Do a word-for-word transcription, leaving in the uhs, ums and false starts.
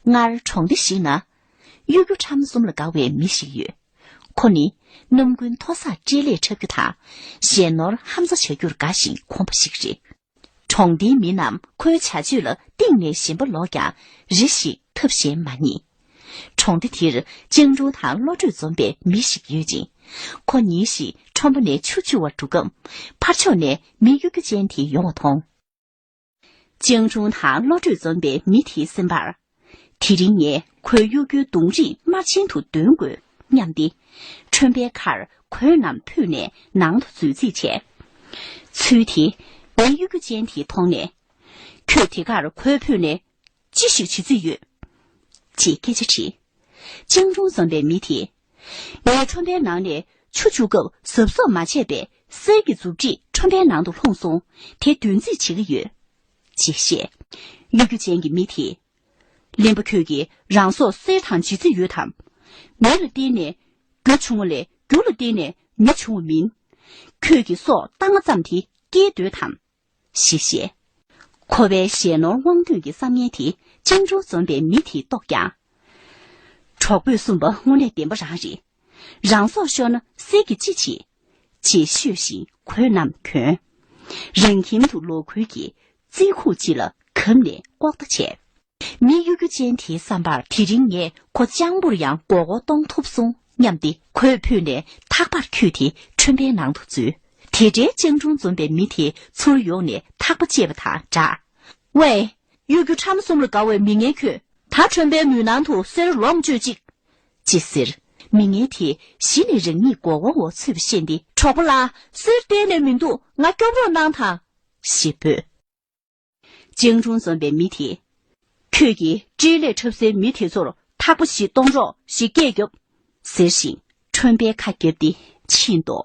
སྔར་གྲོང་སྡེ་ཞིག་ན། གཡོ་སྒྱུ་ཁྲམ་གསུམ་ལ་དགའ་བའི་མི་ཞིག་ཡོད། ཁོ་ནི་ནམ་རྒྱུན་མཐོ་གསར་སྤྲེལ་ལད་འཁྲབ་རྒྱུ་དང་། གཞན་ནོར་ཧམ་ཟ་བྱ་རྒྱུར་དགའ་ཞིང་ཁོམ་པ་ཞིག་རེད། གྲོང་སྡེའི་མི་རྣམས་ཁོའི་བྱ་སྤྱོད་ལ་གཏིང་ནས་ཞེན་པ་ལོག་ཀྱང་། རེ་ཞིག་ཐབས་གཞན་མ་རྙེད། གྲོང་སྡེ་དེར་སྤྱང་གྲུང་དང་བློ་གྲོས་འཛོམས་པའི་མི་ཞིག་ཡོད་ཅིང་། ཁོ་ཉིན་ཞིག་ཁྲོམ་པ་ནས་ཆུ་བཅུ་བར་འགྲོ་སྐབས། ཕར་ཕྱོགས་ནས་མི་གཡོ་སྒྱུ་ཅན་དེ་ཡོང་བ་མཐོང་། སྤྱང་གྲུང་དང་བློ་གྲོས་འཛོམས་པའི་མི་དེའི་སེམས་པར། དེ་རིང་ངས་ཁོའི་གཡོ་སྒྱུའི་གདོང་རིས་དམར་ཆེན་དུ་འདོན་དགོས་སྙམ་སྟེ། ཁྲོན་པའི་ཁར་གོས་རྣམས་ཕུད་ནས་ནང་དུ་འཛུལ་རྩིས་བྱས། ཚུལ་དེས་མི་གཡོ་སྒྱུ་ཅན་དེ་མཐོང་ནས། ཁྱོད་དེ་གར་གོས་ཕུད་ནས་ཅི་ཞིག་བྱེད་རྩིས་ཡོད། ཅེས་སྐད་ཆ་དྲིས། སྤྱང་གྲུང་འཛོམས་པའི་མི་དེས། ངས་ཁྲོན་པའི་ནང་ནས་ཆུ་བཅུག་སྐབས་གཟབ་གཟབ་མ་བྱས་པས་གསེར་གྱི་མཛུབ་དཀྲིས་ཁྲོན་པའི་ནང་དུ་ལྷུང་སོང་། དེ་འདོན་རྩིས་བྱེད་ཀྱི་ཡོད། ཅེས་བཤད། གཡོ་སྒྱུ་ཅན་གྱི་མི་དེས། གླེན་པ་ཁྱོད་ཀྱིས་རང་སྲོག་གསེར་དང་འཇལ་རྩིས་ཡོད་དམ། མེ་ལ་བརྟེན་ནས་རྒྱུ་བྱུང་བ་ལས་རྒྱུ་ལ་བརྟེན་ནས་མེ་བྱུང་བ་མིན། ཁྱོད་ཀྱི་སྲོག་བཏང་ང་ཙམ་དེ་སྐྱེལ་འདོད་དམ། ཞེས་བཤད། ཁོ་པའི་གཞན་ནོར་དབང་འདུས་ཀྱི་བསམ་ངན་དེ་སྤྱང་གྲུང་འཛོམས་པའི་མི་དེས་རྟོགས་ཀྱང་། གྲོགས་པོས་གསུངས་པ་དངོས་གནས་བདེན་པ་རང་རེད། རང་སྲོག་ཤོར་ན་གསེར་གྱིས་ཅི་བྱེད། ཅེས་ཤོད་བཞིན་གོས་རྣམས་གྱོན། རང་ཁྱིམ་དུ་ལོག་ཁུལ་གྱིས་རྩིས་ཁུག་ཅིག་ལ་གབ་ནས་ལྐོག་ལྟ་བྱས། མི་གཡོ་སྒྱུ་ཅན་དེའི་བསམ་པར་དེ་རིང་ངས་ཁོ་སྤྱང་པོར་ཡང་མགོ་སྐོར་གཏོང་ཐུབ་སོང་སྙམ་སྟེ་གོས་ཕུད་ནས་ཐག་པར་འཁྱུད་དེ་ཁྲོན་པའི་ནང་དུ་འཛུལ། དེ་འདྲའི་སྤྱང་གྲུང་འཛོམས་པའི་མི་དེ་ཚུར་ཡོང་ནས་ཐག་པ་བཅད་པ་དང་སྦྲགས། ཝེ། གཡོ་སྒྱུ་ཁྲམ་གསུམ་ལ་དགའ་བའི་མི་ངན་ཁྱོད། ད་ཁྲོན་པའི་མུན་ནང་དུ་གསེར་ལོངས་སྤྱོད་ཅིག། ཅེས་ཟེར། མི་ངན་དེས་གཞི་ནས་རང་ཉིད་མགོ་སྐོར་འོག་ཚུད་པ་ཤེས་ཏེ། གྲོགས་པོ་ལགས། གསེར་གཏན་ནས་མི་འདུག། ང་སྐྱོབ་རོགས་གནང་དང་། ཞེས་འབོད། སྤྱང་གྲུང་འཛོམས་པའི་མི་དེས། ཁྱོད་ཀྱིས་སྤྲེལ་ལད་འཁྲབ་སའི་མི་དེ་ཚོར་ཐག་པ་ཞིག་གཏོང་རོགས་ཞེས་སྐད་བརྒྱབ། ཟེར་བཞིན་ཁྲོན་པའི་ཁ་བརྒྱབ་སྟེ་ཕྱིན་ཏོ།